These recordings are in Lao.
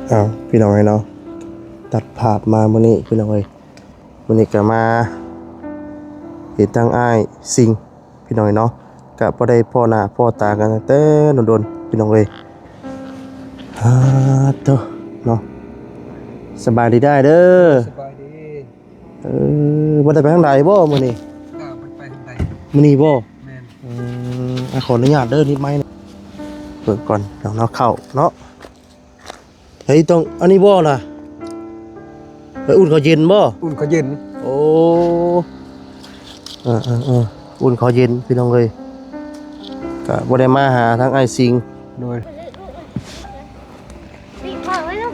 ເອົາ ພີ່ນ້ອງເອີຍເນາະ ຕັດພາບມາມື້ນີ້ພີ່ນ້ອງເອີຍ ມື້ນີ້ກະມາເຫັນທາງອ້າຍສິງ ພີ່ນ້ອງເອີຍເນາະ ກະບໍ່ໄດ້ພໍ້ໜ້າພໍ້ຕາກັນຕັ້ງແຕ່ດົນໆ ພີ່ນ້ອງເອີຍ ອາໂທ້ເນາະ ສະບາຍດີໄດ້ເດີ ສະບາຍດີ ເອີ ບໍ່ໄດ້ໄປທາງໃດບໍ່ມື້ນີ້ ກະບໍ່ໄດ້ໄປທາງໃດ ມື້ນີ້ບໍ່ ແມ່ນ ເອີ ຂໍອະນຸຍາດເດີ ນິດໄມ້ ເບິ່ງກ່ອນເນາະ ເຂົ້າເນາະ ເຮີ້ຍ ຕ້ອງ ອັນນີ້ບໍ່ນະ ໄປອຸ່ນເຂົ້າເຢັນບໍ່ ອຸ່ນເຂົ້າເຢັນ ໂອ້ ເອີໆໆ ອຸ່ນເຂົ້າເຢັນ ພີ່ນ້ອງເອີຍ ກະບໍ່ໄດ້ມາຫາທາງອ້າຍສິງ ໂດຍ ປີກເຂົ້າໄວ້ເນາະ.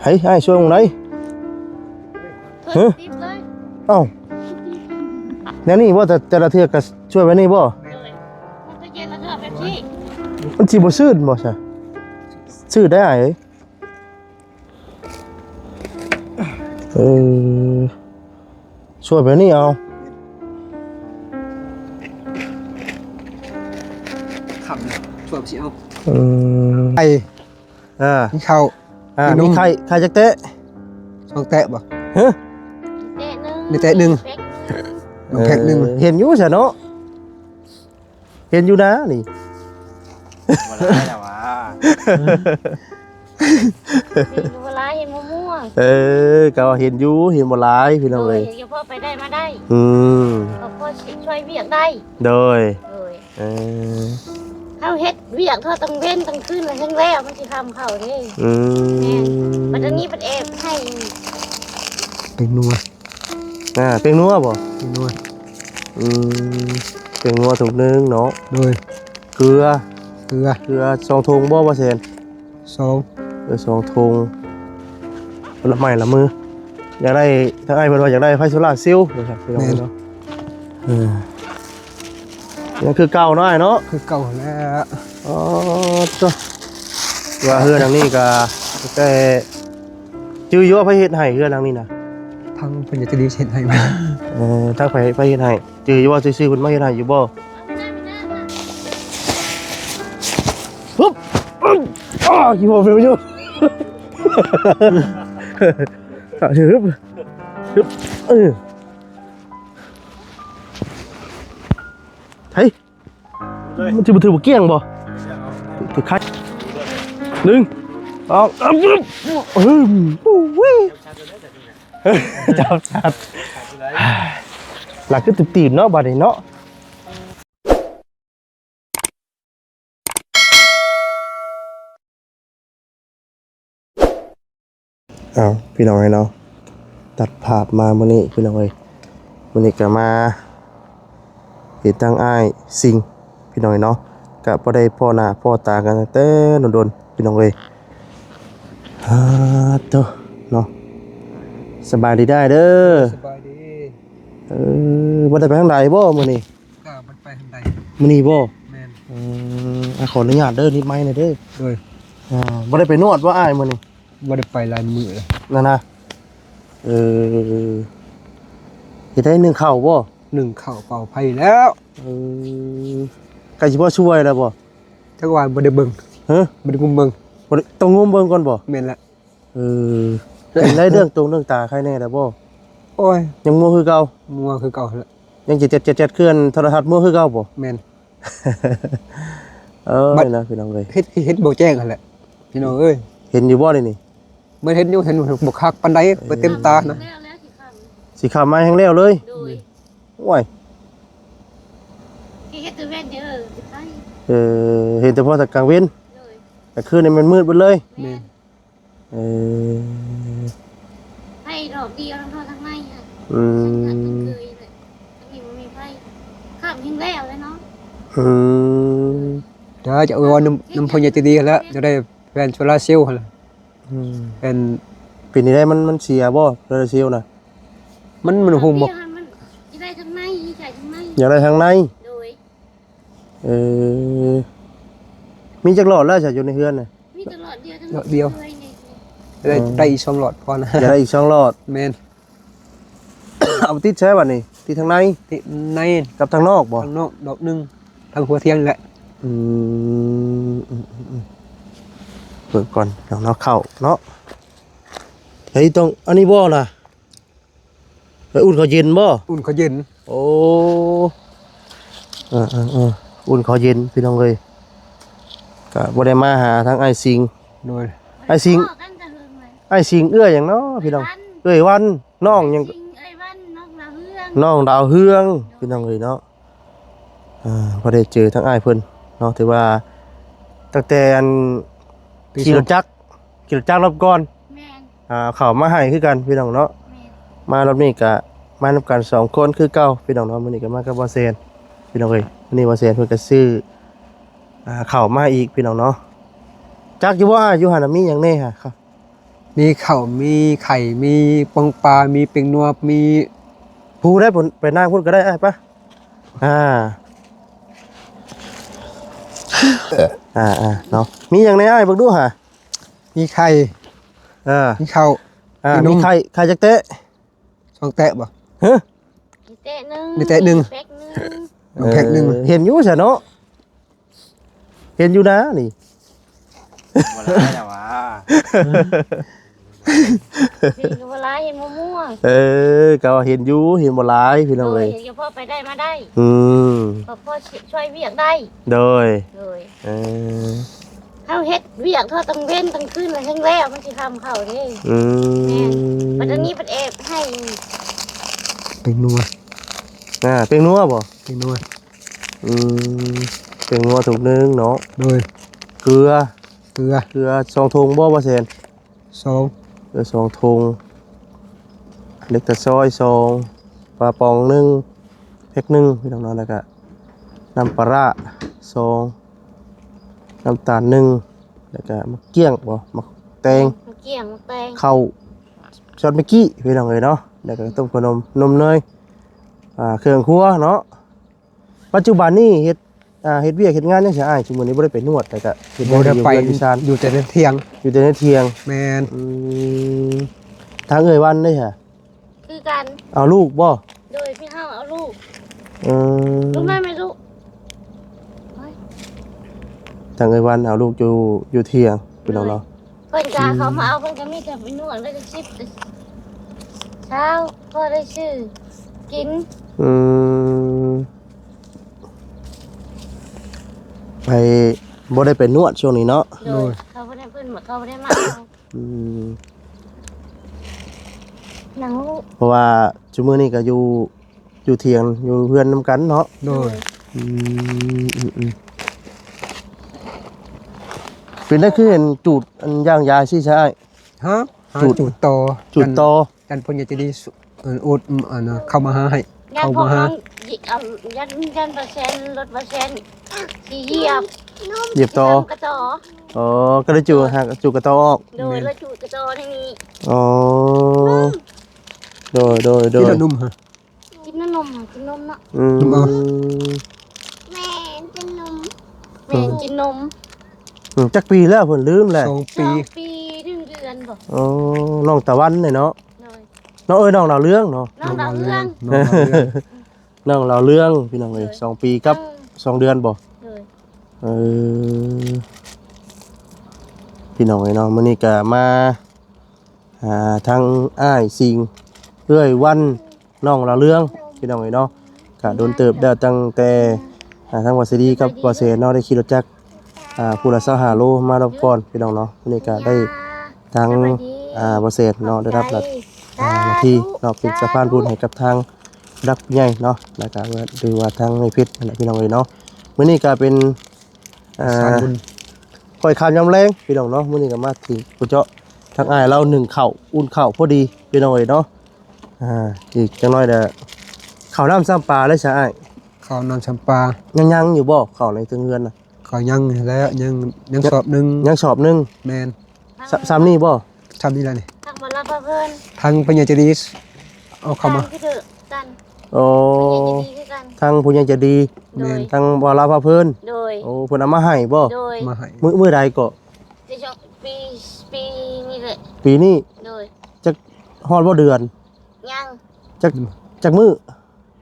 ໃຫ້ອ້າຍຊ່ວຍໝ່ອງໃດ ຮະ ຕິດເລີຍ ເອົ້າ ແນວນີ້ບໍ່ ແຕ່ ແຕ່ລະເທື່ອກະຊ່ວຍແບບນີ້ບໍ່ ໂດຍ ມັນກະເຢັນລະເທື່ອແບບນີ້ ມັນຊິບໍ່ຊືດບໍ່ຊະ ຊືດໄດ້ອ້າຍເອີຍ ເອີ ຊ່ວຍແບບນີ້ເອົາ ຄ່ຳແລ້ວ ຊ່ວຍຊິເອົາ ອືມ ໄອ້ ເອີ ມີເຂົ້າ ເອີ ມີນມ ມີໄຂ່ ໄຂ່ຈັກແຕະ ສອງແຕະບໍ່ ຮະ ແຕະໜຶ່ງ ມີແຕະໜຶ່ງ ແພັກໜຶ່ງ ເອີ ແພັກໜຶ່ງ ເຫັນຢູ່ຊະເນາະ ເຫັນຢູ່ນານີ້ ບໍ່ຫຼາຍແລ້ວຫວາ ເຫັນຢູ່ບໍ່ຫຼາຍ ເຫັນບໍ່ມົວ ເອີ ກະວ່າເຫັນຢູ່ ເຫັນບໍ່ຫຼາຍ ພີ່ນ້ອງເອີຍ ໂດຍ ຍັງພໍໄປໄດ້ມາໄດ້ ອືມ ກະພໍຊິຊ່ວຍວຽກໄດ້ ໂດຍ ໂດຍ ເອີ ເຮົາເຮັດວຽກເທົ່າກາງເວັນກາງຄືນແລ້ວຈັ່ງແລ້ວ ມັນຊິຄ່ຳເຂົ້າເດ້ ອືມ ແມ່ນ ບັດອັນນີ້ບັດແອບໃຫ້ ແປ້ງນົວ ອ່າ ແປ້ງນົວບໍ່ ແປ້ງນົວ ອືມ ແປ້ງນົວຖົງໜຶ່ງເນາະ ໂດຍ ເກືອ ເກືອ ເກືອສອງຖົງບໍ່ ບໍ່ແສນ ສອງ ເອີ ສອງຖົງ ຄົນລະໄມ້ລະມື ຢາກໄດ້ ທາງອ້າຍເພິ່ນວ່າຢາກໄດ້ໄຟໂຊລາເຊວ ວ່າຊັ້ນ ພີ່ນ້ອງເນາະ ເອີ ຍັງຄືເກົ່າເນາະອ້າຍເນາະ ຄືເກົ່າຫັ້ນແຫຼະ ອໍ ໂທ້ ວ່າເຮືອນຫຼັງນີ້ກະແຕ່ ຈື່ຢູ່ວ່າໃຜເຮັດໃຫ້ເຮືອນຫຼັງນີ້ນະ ທາງເພິ່ນຈະດີເຮັດໃຫ້ມາ ເອີ ທາງໃຜ ໃຜເຮັດໃຫ້ ຈື່ຢູ່ວ່າຊື່ໆເພິ່ນມາເຮັດໃຫ້ຢູ່ບໍ່ ຮຶບ ອ້າ ຢູ່ບໍ່ເປັນຢູ່ ຮຶບ ຮຶບ ເອີ ໃຜ ມັນຊິບໍ່ຖືກບໍ່ກ້ຽງບໍ່ ຖືກໄຂ່ ໜຶ່ງ ສອງ ອຶບ ອຶບ ໂອ້ຍ ຈັບ ຈັບ ຫຼັກຄືຕີບໆເນາະ ບາດນີ້ເນາະ. ເອົາ ພີ່ນ້ອງເອີຍເນາະ ຕັດພາບມາມື້ນີ້ພີ່ນ້ອງເອີຍ ມື້ນີ້ກະມາເຫັນທາງອ້າຍສິງ ພີ່ນ້ອງເອີຍເນາະ ກະບໍ່ໄດ້ພໍ້ໜ້າພໍ້ຕາກັນຕັ້ງແຕ່ດົນໆ ພີ່ນ້ອງເອີຍ ອາໂທ້ເນາະ ສະບາຍດີໄດ້ເດີ ສະບາຍດີ ເອີ ບໍ່ໄດ້ໄປທາງໃດບໍ່ມື້ນີ້? ກະບໍ່ໄດ້ໄປທາງໃດ ມື້ນີ້ບໍ່? ແມ່ນ ເອີ ຂໍອະນຸຍາດເດີ ນິດໄມ້ແດ່ເດີ ໂດຍ ອ່າ ບໍ່ໄດ້ໄປນວດບໍ່ອ້າຍມື້ນີ້? ບໍ່ໄດ້ໄປຫຼາຍມື້ແລ້ວ ນັ້ນນະ ເອີ ເຮັດໃຫ້ໜຶ້ງເຂົ້າບໍ່? ໜຶ້ງເຂົ້າເປົ່າໄຟແລ້ວ ເອີ ໃກ້ຊິພໍຊ່ວຍແລ້ວບໍ່? ຈັກວ່າບໍ່ໄດ້ເບິ່ງ ຮະ ບໍ່ໄດ້ງຸ້ມເບິ່ງ ບໍ່ໄດ້ ຕ້ອງງຸ້ມເບິ່ງກ່ອນບໍ່? ແມ່ນລະ ເອີ ເປັນໃດເລື່ອງຕົງເລື່ອງຕາໄຄແນ່ແລ້ວບໍ່? ໂອ້ຍ ຍັງມົວຄືເກົ່າ ມົວຄືເກົ່າຫັ້ນແຫຼະ ຍັງຈະແຈດໆໆ ຄືອັນໂທລະທັດມົວຄືເກົ່າບໍ່? ແມ່ນ ເອີຍ ບັດ ນະ ພີ່ນ້ອງເອີຍ ເຮັດ ເຮັດບໍ່ແຈ້ງຫັ້ນແຫຼະ ພີ່ນ້ອງເອີຍ ເຫັນຢູ່ບໍ່ນີ້? ບໍ່ເຫັນຢູ່ ເຫັນບໍ່ຄັກປານໃດ ເອີ ບໍ່ເຕັມຕານະ ຊິຂ້າມມາແຮງແລ້ວເລີຍ ໂດຍ ໂອ້ຍ ເຮັດແຕ່ເວັນເດີ ເອີ ເຫັນແຕ່ພໍ້ແຕ່ກາງເວັນ ໂດຍ ກາງຄືນນີ້ມັນມືດເບິດເລີຍ ແມ່ນ ເອີ ໄຟດອກດຽວທາງເທິງທາງໃນຫັ້ນ ອືມ ທາງເທິງເຄີຍແຫຼະ ທາງນີ້ບໍ່ມີໄຟ ຄ່ຳແຮງແລ້ວແຫຼະເນາະ ອືມ ດຽວຈະເອົານຳ ນຳຜູ້ໃຫຍ່ໃຈດີຫັ້ນແຫຼະ ຈະໄດ້ແຜ່ນໂຊລາເຊວຫັ້ນແຫຼະ ອືມ ແຜ່ນ ເປັນຈັ່ງໃດ ມັນ ມັນເສຍບໍ່ ໂຊລາເຊວນະ? ມັນ ມັນຫຸ້ມບໍ່? ມັນຊິໄດ້ທາງໃນ ໃຊ້ທາງໃນ ຢາກໄດ້ທາງໃນ ໂດຍ ເອີ ມີຈັກຫຼອດແລ້ວຊະຢູ່ໃນເຮືອນນະ? ມີແຕ່ຫຼອດດຽວ ຫຼອດດຽວ ໄດ້ ໄດ້ອີກສອງຫຼອດພໍນະ ຢາກໄດ້ອີກສອງຫຼອດ ແມ່ນ ເອົາໄປຕິດໃສບັດນີ້? ຕິດທາງໃນ ຕິດໃນ ກັບທາງນອກບໍ່? ທາງນອກດອກໜຶ່ງ ທາງຫົວທຽງນີ້ແຫຼະ ອືມ ອືມ ເບິ່ງກ່ອນເນາະ ເຂົ້າເນາະ. ເຮີ້ຍ ຕ້ອງ ອັນນີ້ບໍ່ລະ? ໄປອຸ່ນເຂົ້າເຢັນບໍ່? ອຸ່ນເຂົ້າເຢັນ. ໂອ້ ເອີໆໆ ອຸ່ນເຂົ້າເຢັນພີ່ນ້ອງເອີຍ. ກະບໍ່ໄດ້ມາຫາທາງອ້າຍສິງ. ໂດຍ ອ້າຍສິງ ອ້າຍສິງເອື້ອຍຫຍັງເນາະພີ່ນ້ອງ? ເອື້ອຍວັນ ນ້ອງຫຍັງ? ສິງ ເອື້ອຍວັນ ນ້ອງດາວເຮືອງ ນ້ອງດາວເຮືອງ ພີ່ນ້ອງເອີຍເນາະ. ອ່າ ບໍ່ໄດ້ເຈີທາງອ້າຍເພິ່ນເນາະ ຖືວ່າຕັ້ງແຕ່ອັນ ຂີ່ລົດຈັກ ຂີ່ລົດຈັກລອບກ່ອນ ແມ່ນ ອ່າ ເຂົ້າມາໃຫ້ຄືກັນພີ່ນ້ອງເນາະ. ແມ່ນ ມາລອບນີ້ກະມານຳກັນສອງຄົນຄືເກົ່າພີ່ນ້ອງເນາະ. ມື້ນີ້ກະມາກັບບ່າວແສນພີ່ນ້ອງເອີຍ. ມື້ນີ້ບ່າວແສນເພິ່ນກະຊື້ ອ່າ ເຂົ້າມາອີກພີ່ນ້ອງເນາະ. ຈັກຢູ່ບໍ່ ຢູ່ຫັ້ນນະ ມີຫຍັງແດ່ຫະ? ມີເຂົ້າ ມີໄຂ່ ມີປອງປາ ມີແປ້ງນົວ ມີ ຜູ້ໃດ ໄປນາງພຸ້ນກະໄດ້ອ້າຍປະ. ອ່າ ອ່າໆ ເນາະ ມີຫຍັງແດ່ອ້າຍ ເບິ່ງດູຫາ? ມີໄຂ່ ເອີ ມີເຂົ້າ ອ່າ ມີນມ ມີໄຂ່ ໄຂ່ຈັກແຕະ? ສອງແຕະບໍ່? ຮະ? ມີແຕະໜຶ່ງ ມີແຕະໜຶ່ງ ມີແພັກໜຶ່ງ ເອີ ແພັກໜຶ່ງ. ເຫັນຢູ່ຊະເນາະ ເຫັນຢູ່ນານີ້ ບໍ່ຫຼາຍແລ້ວຫວາ. ເຫັນກໍບໍ່ຫຼາຍ ເຫັນໝົວໆ. ເອີ ກໍເຫັນຢູ່ ເຫັນບໍ່ຫຼາຍພີ່ນ້ອງເອີຍ. ໂດຍ ເຫັນສະເພາະໄປໄດ້ມາໄດ້. ອືມ ກໍພໍຊ່ວຍວຽກໄດ້. ໂດຍ ໂດຍ ເອີ ເຮົາເຮັດວຽກເທົ່າກາງເວັນກາງຄືນລະແຮງແລ້ວ ມັນຊິຄ່ຳເຂົ້າເດ້. ອືມ ແມ່ນ ບັດອັນນີ້ເພິ່ນແອບໃຫ້ ແປ້ງນົວ ອ່າ ແປ້ງນົວບໍ່? ແປ້ງນົວ ອືມ ແປ້ງນົວຖົງໜຶ່ງເນາະ. ໂດຍ ເກືອ ເກືອ ເກືອສອງຖົງບໍ່ ບ່າວແສນ? ສອງ ເກືອສອງຖົງ ເລັກຕະຊອຍສອງ ປາປອງໜຶ່ງ ແພັກໜຶ່ງພີ່ນ້ອງເນາະ. ແລ້ວກະນ້ຳປາຮ້າສອງ ນ້ຳຕານໜຶ່ງ ແລ້ວກະໝາກກ້ຽງບໍ່ ໝາກແຕງ ໝາກກ້ຽງ ໝາກແຕງ ເຂົ້າຊອດແມັກກີ້ພີ່ນ້ອງເອີຍເນາະ. ແລ້ວກະຕົ້ມຂະໜົມ ນົມເນີຍ ອ່າ ເຄື່ອງຄົວເນາະ. ປັດຈຸບັນນີ້ເຮັດ ອ່າ ເຮັດວຽກເຮັດງານຫຍັງຊະອ້າຍ? ຊຸມື້ນີ້ບໍ່ໄດ້ໄປນວດ ແຕ່ກະເຮັດວຽກຢູ່ເຮືອນຢູ່ຊານ ຢູ່ແຕ່ໃນຖຽງ ຢູ່ແຕ່ໃນຖຽງ. ແມ່ນ ອືມ ທາງເອື້ອຍວັນເດ້ຫະ? ຄືກັນ ເອົາລູກບໍ່? ໂດຍ ພີ່ເຮົາເອົາລູກ. ອືມ ລູກມາແມ່ລູກ. ທາງເອື້ອຍວັນເອົາລູກຢູ່ ຢູ່ຖຽງພີ່ນ້ອງເນາະ. ໂດຍ ເພິ່ນກະເຂົ້າມາເອົາ ເພິ່ນກະມີແຕ່ໄປນວດ ແລ້ວກະຊິບ ຊາວ ພໍໄດ້ຊື້ກິນ. ອືມ ໄປ ບໍ່ໄດ້ໄປນວດຊ່ວງນີ້ເນາະ. ໂດຍ ໂດຍ ເຂົາບໍ່ໄດ້ ເພິ່ນ ເຂົາບໍ່ໄດ້ມາເອົາ. ອືມ ເພາະວ່າຊຸມື້ນີ້ກະຢູ່ ຢູ່ຖຽງ ຢູ່ເຮືອນນຳກັນເນາະ. ໂດຍ ໂດຍ ອືມ ອືມ ອືມ ເປັນໄດ້ຄືເຫັນຈູດອັນຢ່າງຢາຊີ້ຊະອ້າຍ? ຮະ? ຫາຈູດ ຈູດຕໍ່ ຈູດຕໍ່ ຢ້ານເພິ່ນຢາກຈະດີ ເອີ ອຸດ ອັນ ເຂົ້າມາຫາໃຫ້ ຢ້ານພວກເຮົາ ເຂົ້າມາຫາ ຢ້ານ ຢ້ານບໍ່ແຊນ ລົດບໍ່ແຊນຊິຢຽບ ຢຽບຕໍ່ ກະຕໍ. ອໍ ກໍເລີຍຈູດ ຫາກະຈູດກະຕໍອອກ. ໂດຍ ແມ່ນ ເລີຍຈູດກະຕໍໃນນີ້. ອໍ ໂດຍ ໂດຍ ໂດຍ ກິນແລ້ວນົມຫະ? ກິນແລ້ວນົມຫະ? ກິນນົມເນາະ. ອືມ ແມ່ນກິນນົມ ແມ່ນກິນນົມ. ອືມ ຈັກປີແລ້ວ ເພິ່ນລືມແລ້ວ. ສອງປີ ສອງປີໜຶ່ງເດືອນບໍ່? ອໍ ນ້ອງຕາວັນນີ້ເນາະ. ໂດຍ ນ້ອງ ເອີຍ ນ້ອງດາວເຮືອງເນາະ. ນ້ອງດາວເຮືອງ ນ້ອງດາວເຮືອງ ນ້ອງດາວເຮືອງ ພີ່ນ້ອງເອີຍ. ໂດຍ ສອງປີກັບ ເອີ ສອງເດືອນບໍ່? ໂດຍ ເອີ ພີ່ນ້ອງເອີຍເນາະ. ມື້ນີ້ກະມາຫາທາງອ້າຍສິງ ເອື້ອຍວັນ ນ້ອງດາວເຮືອງ ພີ່ນ້ອງເອີຍເນາະ. ກະດົນເຕີບແລ້ວ ຕັ້ງແຕ່ ອ່າ ທາງບ່າວສາລີກັບບ່າວແສນເນາະ ໄດ້ຂີ່ລົດຈັກ ອ່າ ຜູ້ລະຊາວຫ້າໂລມາລອບກ່ອນ ພີ່ນ້ອງເນາະ. ມື້ນີ້ກະໄດ້ທາງ ສະບາຍດີ ອ່າ ບ່າວແສນເນາະ ໄດ້ຮັບໜ້າ ອ່າ ໜ້າທີ່ເນາະ ເປັນສະພານບຸນໃຫ້ກັບທາງຜູ້ຫຼັກຜູ້ໃຫຍ່ເນາະ ແລ້ວກະ ຫຼືວ່າທາງແມ່ເພັດຫັ້ນແຫຼະ ພີ່ນ້ອງເອີຍເນາະ. ມື້ນີ້ກະເປັນ ອ່າ ສາຍບຸນ ຂ້ອຍຄ່ຳຍາມແລງ ພີ່ນ້ອງເນາະ. ມື້ນີ້ກະມາເຖິງໂຄເຈາະ ທາງອ້າຍລາວໜຶ້ງເຂົ້າ ອຸ່ນເຂົ້າພໍດີ ພີ່ນ້ອງເອີຍເນາະ. ອ່າ ອີກຈັກໜ້ອຍດຽວ ເຂົ້ານ້ຳຊຳປາເລີຍຊະອ້າຍ. ເຂົ້ານ້ຳຊຳປາ ຍັງ ຍັງຢູ່ບໍ່ ເຂົ້າໃນເທິງເຮືອນນະ? ເຂົ້າຍັງແລ້ວ ຍັງ ຍັງສອບໜຶ່ງ ຍັງສອບໜຶ່ງ. ແມ່ນ ຊ- ຊ່ຳນີ້ບໍ່? ຊ່ຳນີ້ລະນີ້ ທາງບໍ່ລະພະເພີນ ທາງພະຍາຈະດີ ເອົາເຂົ້າມາ ທາງຄືກັນ. ອໍ ພະຍາຈະດີຄືກັນ ທາງຜູ້ໃຫຍ່ໃຈດີ. ໂດຍ ແມ່ນ ທາງບໍ່ລະພະເພີນ. ໂດຍ ໂອ້ ເພິ່ນເອົາມາໃຫ້ບໍ່? ໂດຍ ມາໃຫ້ ມື້ ມື້ໃດເກາະ? ແຕ່ຊ່ວງປີ ປີນີ້ແຫຼະ ປີນີ້. ໂດຍ ຈັກຮອດບໍ່ເດືອນ? ຍັງ ຈັກ ອືມ ຈັກມື້?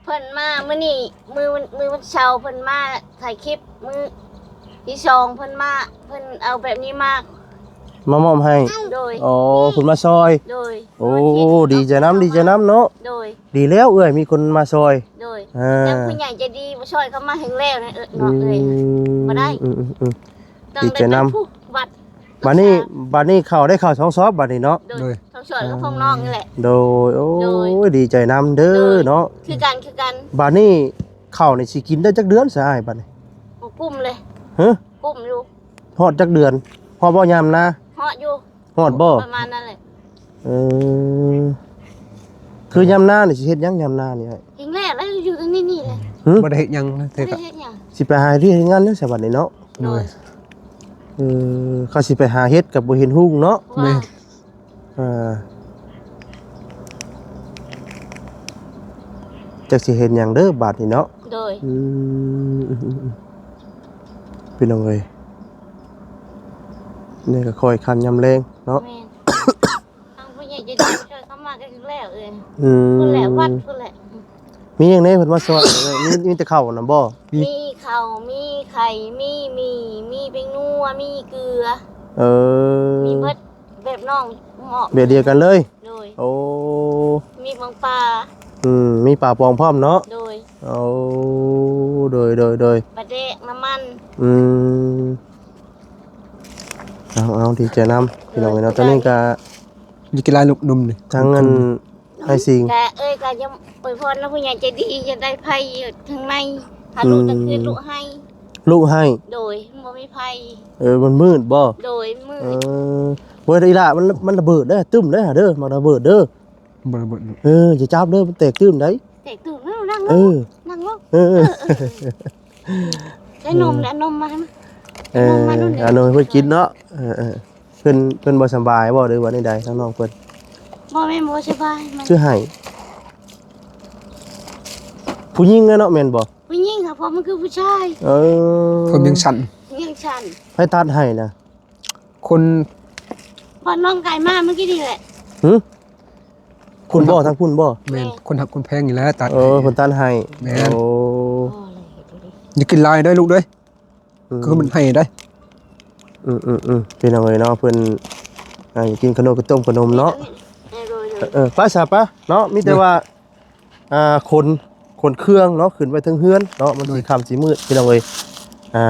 ເພິ່ນມາມື້ນີ້ ມື້ ມື້ວັນເສົາເພິ່ນມາຖ່າຍຄລິບ ມື້ທີສອງເພິ່ນມາ ເພິ່ນເອົາແບບນີ້ມາ ມາມອບໃຫ້ ໂດຍ ອໍ ເພິ່ນມາຊ່ອຍ ໂດຍ ໂອ້ ດີໃຈນຳ ດີໃຈນຳເນາະ ໂດຍ ດີແລ້ວເອື້ອຍມີຄົນມາຊ່ອຍ ໂດຍ ອ່າ ທາງຜູ້ໃຫຍ່ໃຈດີມາຊ່ອຍເຂົາມາແຮງແລ້ວນະ ເອີ ເນາະ ເອື້ອຍ ອືມ ບໍ່ໄດ້ ອືມໆ ຕ້ອງໄດ້ໄປ ດີໃຈນຳ ຜູກບັດ ບາດນີ້ ບາດນີ້ເຂົ້າໄດ້ເຂົ້າສອງຊອບບາດນີ້ເນາະ ໂດຍ ໂດຍ ສອງຊອບກັບພວກນ້ອງນີ້ແຫຼະ ໂດຍ ໂອ້ ໂດຍ ໂອ້ຍ ດີໃຈນຳເດີ ໂດຍ ເນາະ ຄືກັນ ຄືກັນ ບາດນີ້ເຂົ້ານີ້ຊິກິນໄດ້ຈັກເດືອນຊະອ້າຍບາດນີ້ ໂອ້ ກຸ້ມເລີຍ ຮະ ກຸ້ມຢູ່ ຮອດຈັກເດືອນ ຮອດບໍ່ຍາມນາ ຮອດຢູ່ ຮອດບໍ່ ປະມານນັ້ນແຫຼະ ເອີ ຄືຍາມນານີ້ຊິເຮັດຫຍັງຍາມນານີ້ອ້າຍ ເຮັດແລ້ວ ແລ້ວຢູ່ຕາງນີ້ນີ້ແຫຼະ ຫຶ ບໍ່ໄດ້ເຮັດຫຍັງນະ ບໍ່ໄດ້ເຮັດຫຍັງ ຊິໄປຫາວຽກເຮັດງານແນວໃສບາດນີ້ເນາະ ໂດຍ ໂດຍ ເອີ ເຂົາຊິໄປຫາເຮັດກໍບໍ່ເຫັນຮຸ່ງເນາະ ແມ່ນ ເອີ ຈັກຊິເຮັດຫຍັງເດີບາດນີ້ເນາະ ໂດຍ ອືມ ພີ່ນ້ອງເອີຍ ນີ້ກໍຄ່ອຍຄັນຍາມແລງເນາະ ແມ່ນ ທາງຜູ້ໃຫຍ່ໃຈດີຊ່ອຍເຂົ້າມາກໍຄືແລ້ວເອີຍ ອືມ ພຸ້ນແຫຼະວັດພຸ້ນແຫຼະ ມີຫຍັງແດ່ເພິ່ນມາຊ່ອຍ ມີ ມີແຕ່ເຂົ້ານະບໍ່ ມີ ມີເຂົ້າ ມີໄຂ່ ມີໝີ່ ມີແປ້ງນົວ ມີເກືອ ເອີ ມີເບິດ ແບບນ້ອງເໝາະ ແບບດຽວກັນເລີຍ ໂດຍ ໂອ້ ມີໝາກປາ ອືມ ມີປາປອງພ້ອມເນາະ ໂດຍ ໂອ້ ໂດຍ ໂດຍ ໂດຍ ປາແດກ ນ້ຳມັນ ອືມ ເອົາ ເອົາ ດີໃຈນຳ ພີ່ນ້ອງເອີຍເນາະ ຕອນນີ້ກະ ຢູ່ກິນຫຼາຍລູກນົມນີ້ ທາງອັນ ໄອ້ສິງ ກະເອີຍກະຍັງອວຍພອນນຳຜູ້ໃຫຍ່ໃຈດີ ຢາກໄດ້ໄພຢູ່ທາງໃນ ຫາລູກ ອືມ ກະຄືລຸໃຫ້ ລຸໃຫ້ ໂດຍ ບໍ່ມີໄພ ເອີ ມັນມືດບໍ່ ໂດຍ ມືດ ເອີ ເວີຍ ອີຫຼ້າ ມັນ ມັນລະເບີດເດີ ຕຶ້ມເດີ ຫາເດີ ມັນລະເບີດເດີ ບໍ່ລະເບີດ ເອີ ຢ່າຈັບເດີ ມັນແຕກຕື່ມໄດ໋ ແຕກຕື່ມ ນັ່ງລົງ ເອີ ນັ່ງລົງ ເອີ ເອີ ໃຊ້ນົມ ເອີ ເອົານົມມາໃຫ້ມັນ ເອີ ເອົານົມມາ ເອົານົມໃຫ້ເພິ່ນກິນເນາະ ເອີ ເອີ ເພິ່ນ ເພິ່ນບໍ່ສະບາຍບໍ່ ຫຼືວ່າແນວໃດທາງນ້ອງເພິ່ນ ບໍ່ແມ່ນບໍ່ສະບາຍ ມັນຄືໄຫ້ ຜູ້ຍິງເນາະ ແມ່ນບໍ່ ຜູ້ຍິງ ເພາະມັນຄືຜູ້ຊາຍ ເອີ ຜົມຍັງສັ້ນ ຍັງສັ້ນ ໃຜຕັດໃຫ້ນະ ຄົນ ບ່ອນນ້ອງກາຍມາເມື່ອກີ້ນີ້ແຫຼະ ຫຶ ພຸ້ນບໍ່ ທາງພຸ້ນບໍ່ ແມ່ນ ແມ່ນ ຄົນຮັກຄົນແພງນີ້ແຫຼະຕັດ ເອີ ໃຫ້ ເພິ່ນຕັດໃຫ້ ແມ່ນ ໂອ້ ຢ່າກິນຫຼາຍເດີລູກເດີ ອືມ ຄືມັນໃຫ້ໄດ໋ ອືມໆໆ ພີ່ນ້ອງເອີຍເນາະ ເພິ່ນ ອ່າ ຢາກກິນຂະໜົມ ກະຕົ້ມຂະໜົມເນາະ ເອີ ໂດຍໆ ເອີ ໄປຊະ ໄປເນາະ ມີແຕ່ວ່າ ອ່າ ຂົນ ຂົນເຄື່ອງເນາະ ຂຶ້ນໄປເທິງເຮືອນເນາະ ມັນຊິຄ່ຳຊິມືດ ພີ່ນ້ອງເອີຍ ອ່າ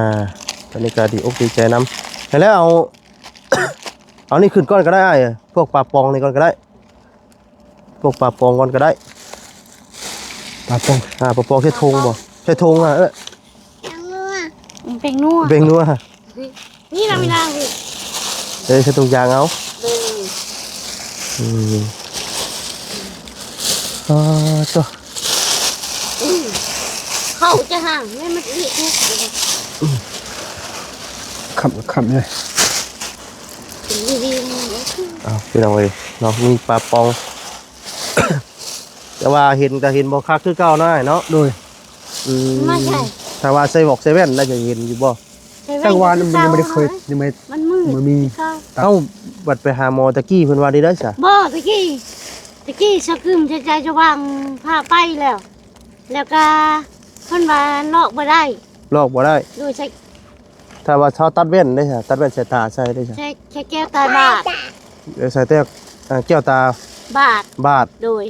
ຕອນນີ້ກະດີອົກດີໃຈນຳ ແລ້ວເອົາ ເອົານີ້ຂຶ້ນກ່ອນກໍໄດ້ອ້າຍ ພວກປາປອງນີ້ກ່ອນກໍໄດ້ ພວກປາປອງກ່ອນກໍໄດ້ ປາປອງ ອ່າ ປາປອງໃສ່ຖົງບໍ່ ໃສ່ຖົງອ່ະ ເອີ ແປ້ງນົວ ແປ້ງນົວ ແປ້ງນົວ ນີ້ລະ ມີນາງ ເອີ ໃສ່ຖົງຢາງເອົາ ເອີ ອືມ ອ່າ ໂຕ ເຂົ້າຈະຫ່າງ ແມ່ນມັນອີກ ຄ່ຳ ຄ່ຳເລີຍ ເປັນດີໆ ເອົາ ພີ່ນ້ອງເອີຍເນາະ ມີປາປອງ ແຕ່ວ່າເຫັນກໍເຫັນບໍ່ຄັກຄືເກົ່າເນາະອ້າຍເນາະ ໂດຍ ອືມ ມາໃສ່ ຖ້າວ່າໃສ່ໝວກໃສ່ແວ່ນແລ້ວຈະເຫັນຢູ່ບໍ່ ໃສ່ແວ່ນ ຈັກວ່າມັນຍັງບໍ່ໄດ້ເຄີຍ ຍັງບໍ່ ມັນມືດ ບໍ່ມີ ຄືເກົ່າ ເອົ້າ ບັດໄປຫາໝໍຕະກີ້ເພິ່ນວ່າໄດ້ໃດຊະ ບໍ່ ຕະກີ້ ຕະກີ້ສະກຶມໃຈ ໃຈຈະວາງພາໄປແລ້ວ ແລ້ວກະເພິ່ນວ່າລອກບໍ່ໄດ້ ລອກບໍ່ໄດ້ ໂດຍ ໃສ່ ຖ້າວ່າເຮົາຕັດແວ່ນເດ້ ຕັດແວ່ນສາຍຕາໃສ່ເດ້ ໃສ່ ໃສ່ແກ້ວຕາບາດ ເອີ ໃສ່ແຕ່ ອ່າ ແກ້ວຕາບາດ ບາດ ໂດຍ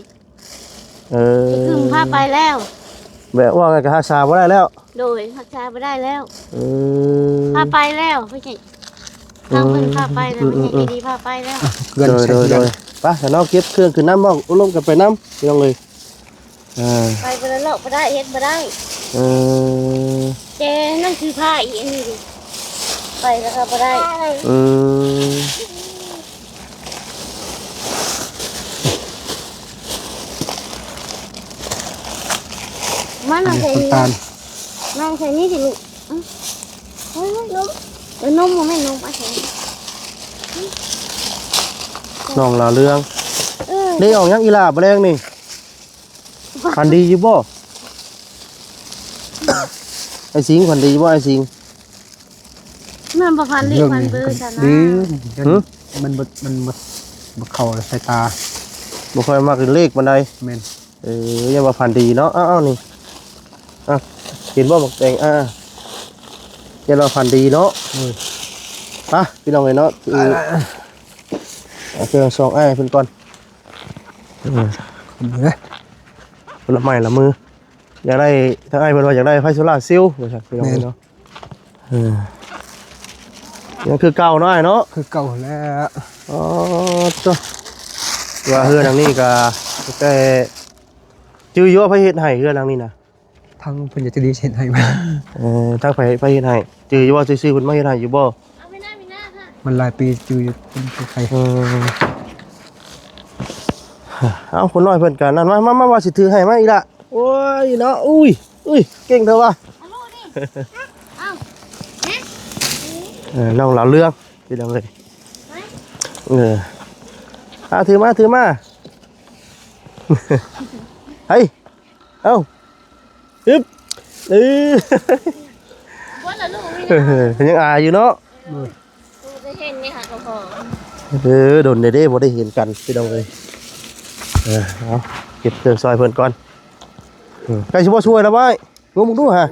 ເອີ ຄືພາໄປແລ້ວ ແບບວ່າໄງກໍຮັກສາບໍ່ໄດ້ແລ້ວ ໂດຍ ຮັກສາບໍ່ໄດ້ແລ້ວ ເອີ ພາໄປແລ້ວ ເພິ່ນ ທາງເພິ່ນພາໄປແລ້ວ ອືມ ເພິ່ນໃຫຍ່ໃຈດີພາໄປແລ້ວ ເອີ ໂດຍ ໂດຍ ໂດຍ ໄປຊະເນາະ ເກັບເຄື່ອງຂຶ້ນນຳ ເວົ້າລົມກັນໄປນຳ ພີ່ນ້ອງເອີຍ ອ່າ ໄປບໍ່ໄດ້ ເລາະບໍ່ໄດ້ ເຮັດບໍ່ໄດ້ ເອີ ແຕ່ນັ້ນຄືພາອີກອັນນີ້ດິ ໄປແລ້ວກໍບໍ່ໄດ້ ອືມ ມາ ອັນນີ້ ໃສ່ ນ້ຳຕານ ມາໃສ່ນີ້ຊິລູກ ເອີ ນົມ ເອີ ນົມ ບໍ່ແມ່ນນົມ ເອົາໃສ່ ນ້ອງລາວເລື່ອງ ເອີ ໄດ້ອອກຫຍັງອີ່ຫຼ້າມື້ແລງນີ້? ຝັນດີຢູ່ບໍ່? ໄອ້ສິງ ຝັນດີຢູ່ບໍ່ ໄອ້ສິງ? ມັນບໍ່ຝັນດີ ຝັນເບີຊະນະ ດີ ຫຶ? ມັນບໍ່ ມັນບໍ່ ບໍ່ເຂົ້າສາຍຕາ ບໍ່ຄ່ອຍມັກເລກປານໃດ ແມ່ນ ເອີ ຢ່າວ່າຝັນດີເນາະ ເອົາໆ ນີ້ ອ່ະ ເຫັນບໍ່ໝາກແຕງ ອ່າ ຢ່າວ່າຝັນດີເນາະ ໂອ້ຍ ໄປພີ່ນ້ອງເອີຍເນາະ ຄືເອົາເຄື່ອງຊ່ອງອ້າຍເພິ່ນກ່ອນ ເອີ ຄົນລະໄມ້ລະມື ຢາກໄດ້ ທາງອ້າຍເພິ່ນວ່າຢາກໄດ້ໄຟໂຊລາເຊວວ່າຊັ້ນ ພີ່ນ້ອງເອີຍເນາະ ເອີ ຍັງຄືເກົ່າເນາະອ້າຍເນາະ ຄືເກົ່າແລ້ວ ອໍ ໂຕ ວ່າເຮືອນຫຼັງນີ້ກະແຕ່ ຈື່ຢູ່ວ່າໃຜເຮັດໃຫ້ເຮືອນຫຼັງນີ້ນະ? ທາງເພິ່ນຢາກຈະດີເຮັດໃຫ້ ເອີ ທາງໃຜ ໃຜເຮັດໃຫ້? ຈື່ຢູ່ວ່າຊື່ໆເພິ່ນມາເຮັດໃຫ້ຢູ່ບໍ່? ມັນຫຼາຍປີຈື່ຢູ່ເປັນໃຜ ເອີ ເອົາ ຄົນນ້ອຍເພິ່ນກະນັ້ນ ມາ ມາ ມາ ວ່າຊິຖືໃຫ້ ມາອີກລະ ໂອ້ຍເນາະ ອຸ້ຍ ອຸ້ຍ ເກັ່ງແທ້ວ່າ ເອົາ ເອີ ນ້ອງລາວເລື່ອງ ພີ່ນ້ອງເອີຍ ເອີ ອາ ຖືມາ ຖືມາ ເຮີ້ຍ ເອົ້າ ອຶບ ເອີ ບໍ່ລະລູກນີ້ນະ ຍັງອາຍຢູ່ເນາະ ເອີ ບໍ່ໄດ້ເຫັນນີ້ຫາກໍພໍ ເອີ ດົນແດ່ເດ້ບໍ່ໄດ້ເຫັນກັນ ພີ່ນ້ອງເອີຍ ເອີ ເອົາ ເກັບເຄື່ອງຊ່ອຍເພິ່ນກ່ອນ ເອີ ໃກ້ຊິບໍ່ຊ່ວຍແລ້ວ ງມເບິ່ງດູຫາ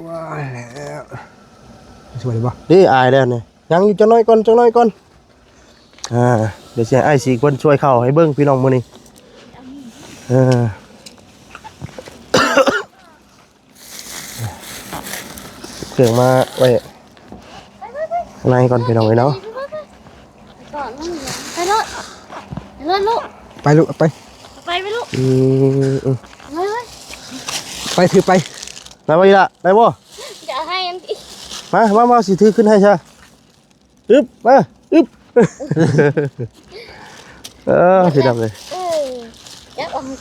ຊ່ວຍໄດ້ບໍ່ ເດ້ ອາຍແລ້ວນີ້ ຍັງອີກຈັກໜ້ອຍກ່ອນ ຈັກໜ້ອຍກ່ອນ ອ່າ ດຽວຊິໃຫ້ອ້າຍສີເພິ່ນຊ່ວຍເຂົ້າໃຫ້ເບິ່ງພີ່ນ້ອງມື້ນີ້ ເອີ ເຄື່ອງມາໄວ້ໃນກ່ອນພີ່ນ້ອງເອີຍເນາະ ໄປໂລດ ໄປໂລດລູກ ໄປລູກ ໄປ ໄປໄປລູກ ອືມ ໄປ ໄປ ໄປ ຖືໄປ ໄດ້ບໍ່ອີ່ຫຼະ ໄດ້ບໍ່ ຢ່າໃຫ້ອັນ ມາ ມາ ມາ ຊິຖືຂຶ້ນໃຫ້ຊະ ອຶບ ມາ ອຶບ ເອີ ພີ່ນ້ອງເອີຍ ເອີ ຈັບອອກມາ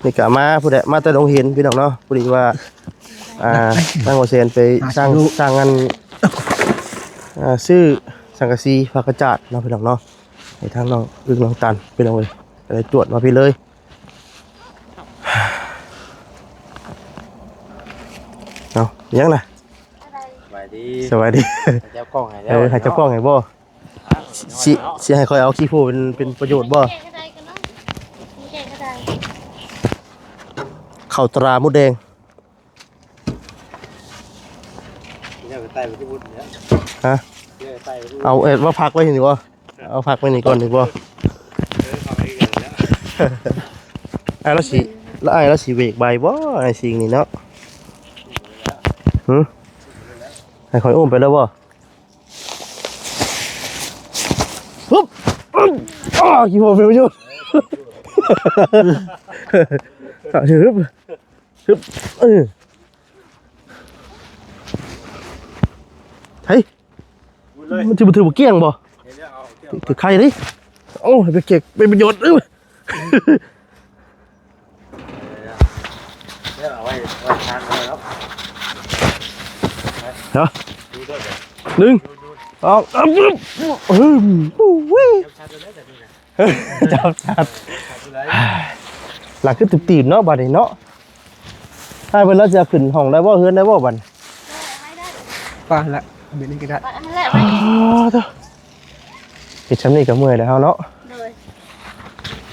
ນີ້ກະມາພຸ້ນແຫຼະ ມາແຕ່ດົງເຫັນພີ່ນ້ອງເນາະ ພໍດີວ່າ ອ່າ ທາງບໍ່ແຊນໄປສ້າງ ສ້າງອັນ ອ່າ ຊື້ສັງກະສີ ຜ້າກະຈາດເນາະ ພີ່ນ້ອງເນາະ ໃຫ້ທາງນ້ອງອຶກນ້ອງຕັນ ພີ່ນ້ອງເອີຍ ກະໄດ້ຈວດມາພີ້ເລີຍ ເອົາ ຫຍັງນະ? ສະບາຍດີ ສະບາຍດີ ໃຫ້ເຈົ້າກ້ອງໃຫ້ແລ້ວ ເອີ ໃຫ້ເຈົ້າກ້ອງໃຫ້ບໍ່? ຊິ ຊິໃຫ້ຂ້ອຍເອົາຂີ້ຜູ້ເປັນ ເປັນປະໂຫຍດບໍ່? ເຂົ້າຕາມົດແດງ ເຈົ້າໄປໄຕ່ໄປທີ່ບຸນແລ້ວ ຮະ? ເຈົ້າໄປໄຕ່ໄປທີ່ບຸນ ເອົາ ເອີ ມາພັກໄວ້ນີ້ບໍ່? ເອົາພັກໄວ້ນີ້ກ່ອນດີບໍ່? ເອີ ເຂົ້າໄປເອີນແລ້ວ ອ້າຍລາວຊິ ລະອ້າຍລາວຊິເບກໃບບໍ່ ອ້າຍຊິງນີ້ເນາະ ຫຶ? ໃຫ້ຂ້ອຍອຸ້ມໄປແລ້ວບໍ່? ຮຶບ ອ້າ ຂີ້ໂມເປັນປະໂຫຍດ ຮຶບ ຮຶບ ເອີ ເຮີ້ຍ ມັນຊິບໍ່ຖືບໍ່ກ້ຽງບໍ່? ຖືໄຂ່ເດ້ ໂອ້ ໃຫ້ໄປເກັບ ເປັນປະໂຫຍດ ເອີ ເອົາໄວ້ ໄວ້ທານໄວ້ແລ້ວ ເນາະ ໜຶ່ງ ສອງ ສາມ ອຶມ ອູ້ຍ ຈັບສັດ ຫຼັງຄືຕີບໆເນາະ ບາດນີ້ເນາະ ອ້າຍເພິ່ນລາວຊິເອົາຂຶ້ນຫ້ອງໄດ້ບໍ່ ເຮືອນໄດ້ບໍ່ບາດນີ້? ໄປຫັ້ນແຫຼະ ເບດນີ້ກໍໄດ້ ໄປຫັ້ນແຫຼະ ອໍ ໂທ້ ເຮັດຊ່ຳນີ້ກໍເມື່ອຍແລ້ວເຮົາເນາະ ໂດຍ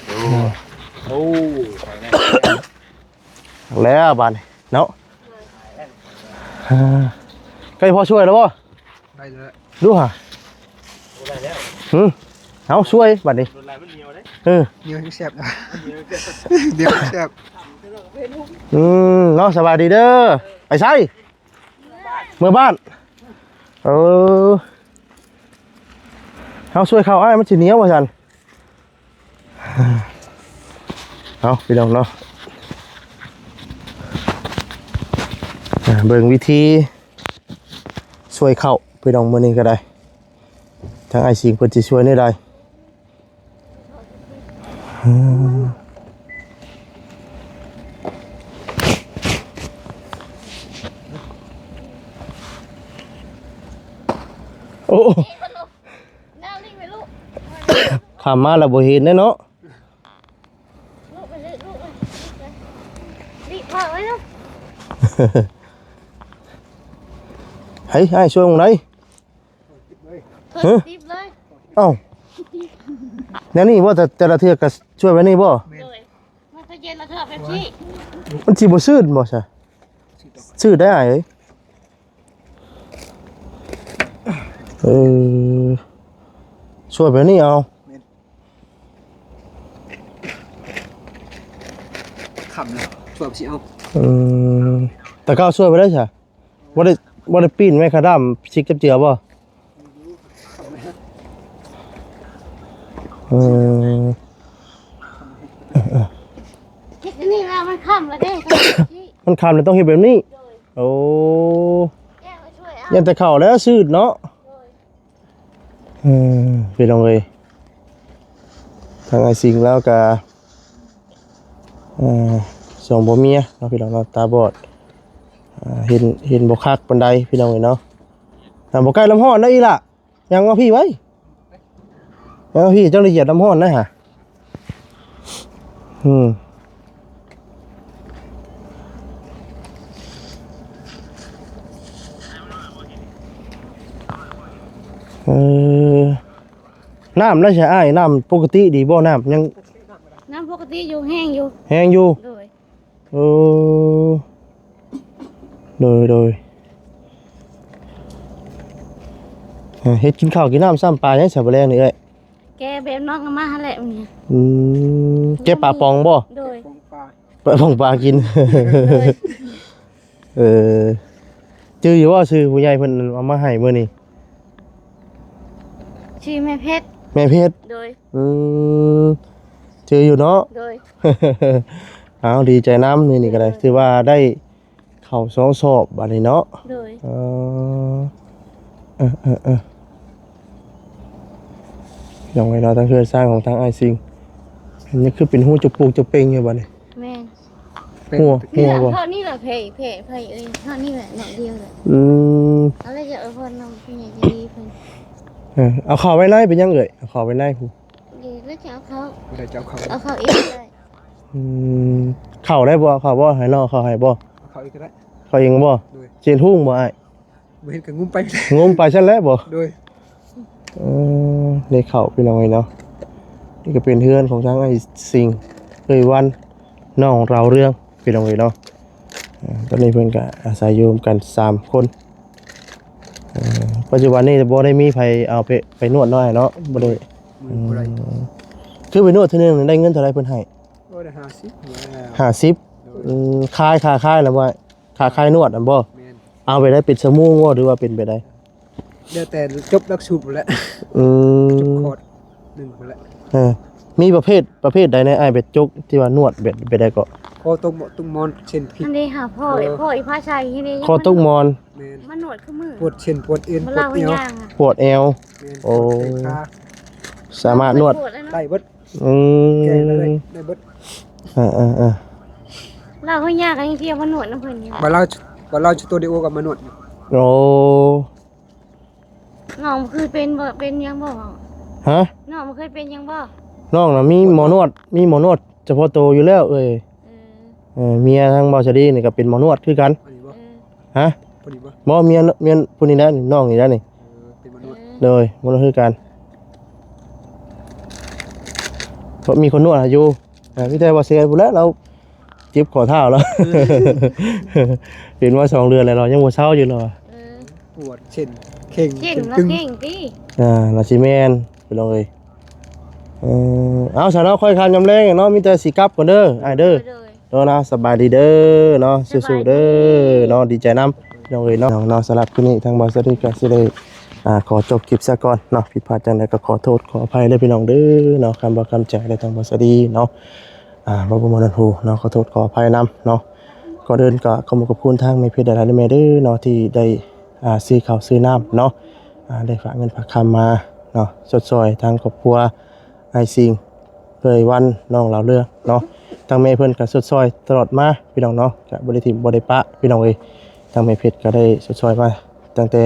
ໂອ້ ໂອ້ ແລ້ວບາດນີ້ເນາະ ອ່າ ໃກ້ພໍຊ່ວຍແລ້ວບໍ່? ໄດ້ແລ້ວ ດູຫາ ບໍ່ໄດ້ແລ້ວ ຫຶ ເອົາຊ່ວຍບາດນີ້ ໂດນລາຍມັນໜຽວເດ້ ເອີ ໜຽວແຮງແຊບນະ ໜຽວແຮງແຊບ ໜຽວແຮງແຊບ ອືມ ເນາະ ສະບາຍດີເດີ ໄປໃສ? ເມືອບ້ານ ເອີ ເຮົາຊ່ວຍເຂົ້າອ້າຍ ມັນຊິໜຽວວ່າຊັ້ນ ເອົາ ພີ່ນ້ອງເນາະ ອ່າ ເບິ່ງວິທີຊ່ວຍເຂົ້າ ພີ່ນ້ອງ ມື້ນີ້ກໍໄດ້ ທາງອ້າຍສິງເພິ່ນຊິຊ່ວຍແນວໃດ? ໂອ້ ຂ້າມມາແລ້ວບໍ່ເຫັນເດ້ເນາະ ໃຫ້ອ້າຍຊ່ວຍໝ່ອງໃດ? ເຮີ້ຍ ຕິບເລີຍ ເອົ້າ ແນວນີ້ບໍ່? ແຕ່ ແຕ່ລະເທື່ອກໍຊ່ວຍແບບນີ້ບໍ່? ໂດຍ ມັນກໍເຢັນລະເທື່ອແບບນີ້ ມັນຊິບໍ່ຊືດບໍ່ຊະ? ຊືດໄດ້ອ້າຍເອີຍ ເອີ. ຊ່ວຍແບບນີ້ເອົາ. ແມ່ນ ຄ່ຳແລ້ວ ຊ່ວຍຊິເອົາ. ອືມ ແຕ່ເກົ່າຊ່ວຍບໍ່ໄດ້ຊະ? ບໍ່ໄດ້ ບໍ່ໄດ້ປີ້ນໄມ້ຂາດາມຊິກຈັບເຈືອບໍ່? ເອີ ເຮັດອັນນີ້ແລ້ວມັນຄ່ຳແລ້ວເດ້ ຕ້ອງເຮັດແບບນີ້ ມັນຄ່ຳແລ້ວຕ້ອງເຮັດແບບນີ້. ໂດຍ ໂອ້ ແກ້ມາຊ່ວຍເອົາ ຢ້ານແຕ່ເຂົ້າແລ້ວຊືດເນາະ. ໂດຍ ເອີ ພີ່ນ້ອງເອີຍ ທາງອ້າຍສິງລາວກະ ເອີ ສອງຜົວເມຍເນາະ ພີ່ນ້ອງເນາະ ຕາບອດ ເອີ ເຫັນ ເຫັນບໍ່ຄັກປານໃດ ພີ່ນ້ອງເອີຍເນາະ. ອ່າ ບໍ່ໃກ້ລຳຮ້ອນນະອີ່ຫຼ້າ ຍ່າງມາພີ້ໄວ້ ຍ່າງມາພີ້ ເຈົ້າລະຢຽບລຳຮ້ອນນະຫາ. ອືມ ເອີ ນ້ຳລະຊະອ້າຍ ນ້ຳປົກກະຕິດີບໍ່? ນ້ຳຍັງ ນ້ຳປົກກະຕິຢູ່ ແຮງຢູ່ ແຮງຢູ່. ໂດຍ ເອີ ໂດຍ ໂດຍ ເຮັດກິນເຂົ້າກິນນ້ຳຊ້ຳ ປາຫຍັງຊະມື້ແລງນີ້ເອື້ອຍ? ແກະແບບນ້ອງເອົາມາຫັ້ນແຫຼະມື້ນີ້. ອືມ ແກະປາປອງບໍ່? ໂດຍ ປາປອງປາ ປາປອງປາກິນ. ໂດຍ ເອີ ຈື່ຢູ່ບໍ່ຊື່ຜູ້ໃຫຍ່ເພິ່ນເອົາມາໃຫ້ມື້ນີ້? ຊື່ແມ່ເພັດ ແມ່ເພັດ. ໂດຍ ອືມ ຈື່ຢູ່ເນາະ. ໂດຍ ເອົາ ດີໃຈນຳ ມື້ນີ້ກໍໄດ້ ໂດຍ ຖືວ່າໄດ້ເຂົ້າສອງສອບບາດນີ້ເນາະ. ໂດຍ ເອີ ເອີ ເອີ ເອີ ຍັງໄວ້ເນາະ ທາງເຮືອນຊານຂອງທາງອ້າຍສິງ ອັນນີ້ຄືເປັນຮູຈຸກປຸກຈຸກເປັງຢູ່ບາດນີ້. ແມ່ນ ຮົ່ວ ຮົ່ວບໍ່? ເທົ່ານີ້ແຫຼະ ແຜ່ ແຜ່ ແຜ່ເອີຍ ເທົ່ານີ້ແຫຼະ ໜ້ອຍດຽວແຫຼະ. ອືມ ເອົາແລ້ວຈະອວຍພອນນຳຜູ້ໃຫຍ່ໃຈດີເພິ່ນ. ເອີ ເອົາເຂົ້າໄວ້ໃນເປັນຫຍັງເອີຍ? ເອົາເຂົ້າໄວ້ໃນພຸ້ນ. ດີແລ້ວຈະເອົາເຂົ້າ ບໍ່ໄດ້ຈະເອົາເຂົ້າ ເອົາເຂົ້າເອງກໍໄດ້. ອືມ ເຂົ້າໄດ້ບໍ່? ເອົາເຂົ້າບໍ່? ໃຫ້ນ້ອງເຂົ້າໃຫ້ບໍ່? ເອົາເຂົ້າເອງກໍໄດ້. ເຂົ້າເອງບໍ່? ໂດຍ ຊິເຮັດຫຸ້ງບໍ່ອ້າຍ? ບໍ່ເຮັດກໍງຸ້ມໄປ ງຸ້ມໄປຊັ້ນແຫຼະບໍ່? ໂດຍ ເອີ ໄດ້ເຂົ້າພີ່ນ້ອງເອີຍເນາະ. ນີ້ກໍເປັນເຮືອນຂອງທາງອ້າຍສິງ ເອີຍວັນ ນ້ອງລາວເລື່ອງ ພີ່ນ້ອງເອີຍເນາະ. ເອີ ຕອນນີ້ເພິ່ນກໍອາໄສຢູ່ນຳກັນສາມຄົນ. ເອີ ປັດຈຸບັນນີ້ບໍ່ໄດ້ມີໃຜເອົາໄປ ໄປນວດເນາະ ອ້າຍເນາະ ບໍ່ໄດ້. ອືມ ບໍ່ໄດ້ ອືມ ຄືໄປນວດເທື່ອໜຶ່ງໄດ້ເງິນເທົ່າໃດເພິ່ນໃຫ້? ໂອ້ ໄດ້ຫ້າສິບ ຫ້າສິບ. ໂດຍ ອືມ ຄາຍ ຄ່າຄາຍນະບໍ່? ຄ່າຄາຍນວດຫັ້ນບໍ່? ແມ່ນ ເອົາໄປໄດ້ເປັນຊົ່ວໂມງບໍ່ ຫຼືວ່າເປັນແບບໃດ? ແລ້ວແຕ່ຈົບຫຼັກສູດພຸ້ນແຫຼະ. ອືມ ຈົບຄອດໜຶ່ງພຸ້ນແຫຼະ. ເອີ ມີປະເພດ ປະເພດໃດແດ່ອ້າຍ ແບບຈົກທີ່ວ່ານວດແບບ ແບບໃດເກາະ? ຄໍຕົກໝອນ ຕົກໝອນເຊັ່ນພິກ ອັນນີ້ຫາພໍ່ ເອີ ພໍ່ອີພາໄຊນີ້ ຄໍຕົກໝອນ. ແມ່ນ ມານວດຄືມື້ ປວດເສັ້ນປວດເອັນ ປວດແອວ ປວດແອວ. ແມ່ນ ໂອ້ ປວດແຂນຂາ ສາມາດນວດ ປວດແລ້ວເນາະ ໄດ້ເບິດ. ອືມ ແກ້ໄດ້ ໄດ້ເບິດ. ເອີໆໆ ລາວເຮົາຍາກກໍຍັງຊິມານວດນຳເພິ່ນຢູ່. ບັດລາວ ບັດລາວສະຕູດິໂອກໍມານວດ. ໂອ້ ນ້ອງບໍ່ເຄີຍເປັນບໍ່ ເປັນຫຍັງບໍ່? ຮະ? ນ້ອງບໍ່ເຄີຍເປັນຫຍັງບໍ່? ນ້ອງນະມີໝໍນວດ ມີໝໍນວດສະເພາະໂຕຢູ່ແລ້ວເອີຍ. ເອີ ເອີ ເມຍທາງບ່າວສາລີນີ້ກໍເປັນໝໍນວດຄືກັນ. ອັນນີ້ບໍ່? ເອີ ຮະ? ຜູ້ນີ້ບໍ່? ບໍ່ ເມຍ ເມຍຜູ້ນີ້ແຫຼະ ນ້ອງນີ້ແຫຼະນີ້. ເອີ ເປັນມະນຸດ ໂດຍ ມະນຸດຄືກັນ ເພາະມີຄົນນວດໃຫ້ຢູ່. ອ່າ ມີແຕ່ວ່າເສຍຜູ້ແຫຼະ ລາວເຈັບຂໍ້ເທົ້າລາວ ເປັນມາສອງເດືອນແລ້ວ ລາວຍັງບໍ່ເຊົາຢູ່ລາວ. ເອີ ປວດເສັ້ນເຄັ່ງ ເຄັ່ງ ຕຶງ ລາວເຄັ່ງຕິ ອ່າ ລາວຊິແມ່ນ ພີ່ນ້ອງເອີຍ. ເອີ ເອົາ ຊະເນາະ ຂ້ອຍຄານຍາມແລງເນາະ ມີແຕ່ຊິກັບກ່ອນເດີ ອ້າຍເດີ. ໂດຍ ໂດຍ ໂດຍເນາະ ສະບາຍດີເດີເນາະ ສະບາຍດີ ສູ້ໆເດີເນາະ ດີໃຈນຳ ພີ່ນ້ອງເອີຍເນາະ. ເນາະ ສຳລັບຄລິບນີ້ທາງບ່າວສາລີກໍຊິໄດ້ ອ່າ ຂໍຈົບຄລິບຊະກ່ອນເນາະ ຜິດພາດຈັ່ງໃດກໍຂໍໂທດຂໍອະໄພເດີພີ່ນ້ອງເດີເນາະ. ຄຳເວົ້າຄຳຈາໃດທາງບ່າວສາລີເນາະ ອ່າ ບໍ່ ບໍ່ມ່ວນຫູເນາະ ຂໍໂທດຂໍອະໄພນຳເນາະ. ກ່ອນອື່ນກໍຂອບຄຸນຂອບຄຸນທາງແມ່ເພັດຫຼາຍໆເດີແມ່ເດີເນາະ ທີ່ໄດ້ ອ່າ ຊື້ເຂົ້າຊື້ນ້ຳເນາະ ອ່າ ໄດ້ຝາກເງິນຝາກຄຳມາເນາະ ຊົດຊ່ອຍທາງຄອບຄົວອ້າຍສິງ ເອື້ອຍວັນ ນ້ອງລາວເລື່ອງເນາະ. ທາງແມ່ເພິ່ນກໍຊົດຊ່ອຍຕະຫຼອດມາ ພີ່ນ້ອງເນາະ ກໍບໍ່ໄດ້ຖິ້ມບໍ່ໄດ້ປະ ພີ່ນ້ອງເອີຍ. ທາງແມ່ເພັດກໍໄດ້ຊົດຊ່ອຍມາຕັ້ງແຕ່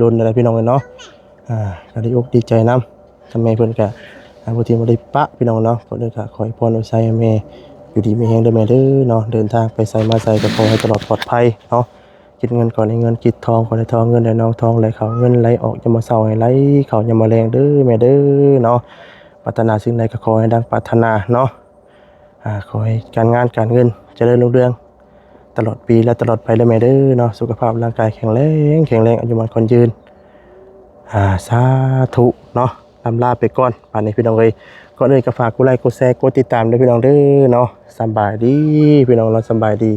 ດົນໆແລ້ວ ພີ່ນ້ອງເອີຍເນາະ. ອ່າ ກໍດີອົກດີໃຈນຳ ທາງແມ່ເພິ່ນກໍ ອ່າ ບໍ່ຖິ້ມບໍ່ໄດ້ປະ ພີ່ນ້ອງເນາະ. ກໍເລີຍກໍຂໍອວຍພອນອວຍໄຊໃຫ້ແມ່ຢູ່ດີມີແຮງເດີແມ່ເດີເນາະ ເດີນທາງໄປໃສມາໃສກໍຂໍໃຫ້ຕະຫຼອດປອດໄພເນາະ. ເກັບເງິນກໍໄດ້ເງິນ ເກັບທອງກໍໄດ້ທອງ ເງິນໄດ້ນອງ ທອງໄຫຼເຂົ້າ ເງິນໄຫຼອອກ ຍາມມື້ເຊົ້າໃຫ້ໄຫຼເຂົ້າ ຍາມມື້ແລງເດີແມ່ເດີເນາະ. ປາດຖະໜາສິ່ງໃດກໍຂໍໃຫ້ດັ່ງປາດຖະໜາເນາະ. ອ່າ ຂໍໃຫ້ການງານການເງິນຈະເລີນຮຸ່ງເຮືອງຕະຫຼອດປີ ແລະ ຕະຫຼອດໄປເດີແມ່ເດີເນາະ. ສຸຂະພາບຮ່າງກາຍແຂງແຮງ ແຂງແຮງ ອາຍຸໝັ້ນຂວັນຍືນ ອ່າ ສາທຸເນາະ. ລຳລາໄປກ່ອນ ບາດນີ້ພີ່ນ້ອງເອີຍ. ກ່ອນອື່ນກໍຝາກກົດໄລກົດແຊກົດຕິດຕາມເດີພີ່ນ້ອງເດີເນາະ. ສຳບາຍດີພີ່ນ້ອງເນາະ ສຳບາຍດີ.